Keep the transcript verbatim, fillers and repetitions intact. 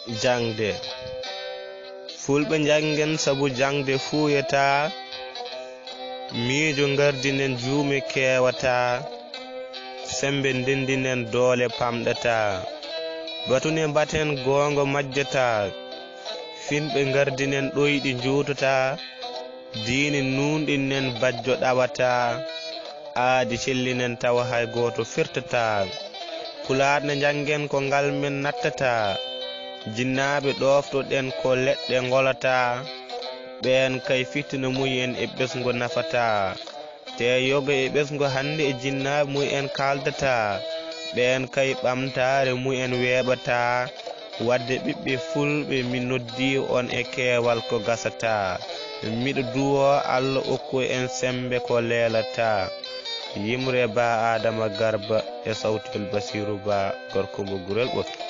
Jaŋde. Fulɓe njaŋngen sabu jaŋde fuuyataa. Miijo ngardinen juume keewataa. Semmbe ndenndinen doole pamɗataa. Batune mbaten goonga majjataa. Finɓe ngardinen ɗoyɗi njuutataa. Diine nuunɗinen bajjo ɗawataa. Aadi cellinen tawa hay gooto firtataa. Pulaar ne njaŋngen ko ngal men nattataa. Jinnaaɓe ɗooftoɗen ko leɗɗe ngolataa. Ɓeen kay fitina mumen e ɓesngu nafataa. Te yoga e ɓesngu hannde e jinnaaɓe mumen kaaldataa. Ɓeen kay ɓamtaare mumen weeɓataa. Wadde ɓiɓɓe fulɓe mi noddii on e keewal ko gasataa. Miɗo duwoo Alla okku en semmbe ko leelataa. Yimre Ba Aadama Garba e sawtu El Basiiru Ba gorko mo Gurel Ɓoto.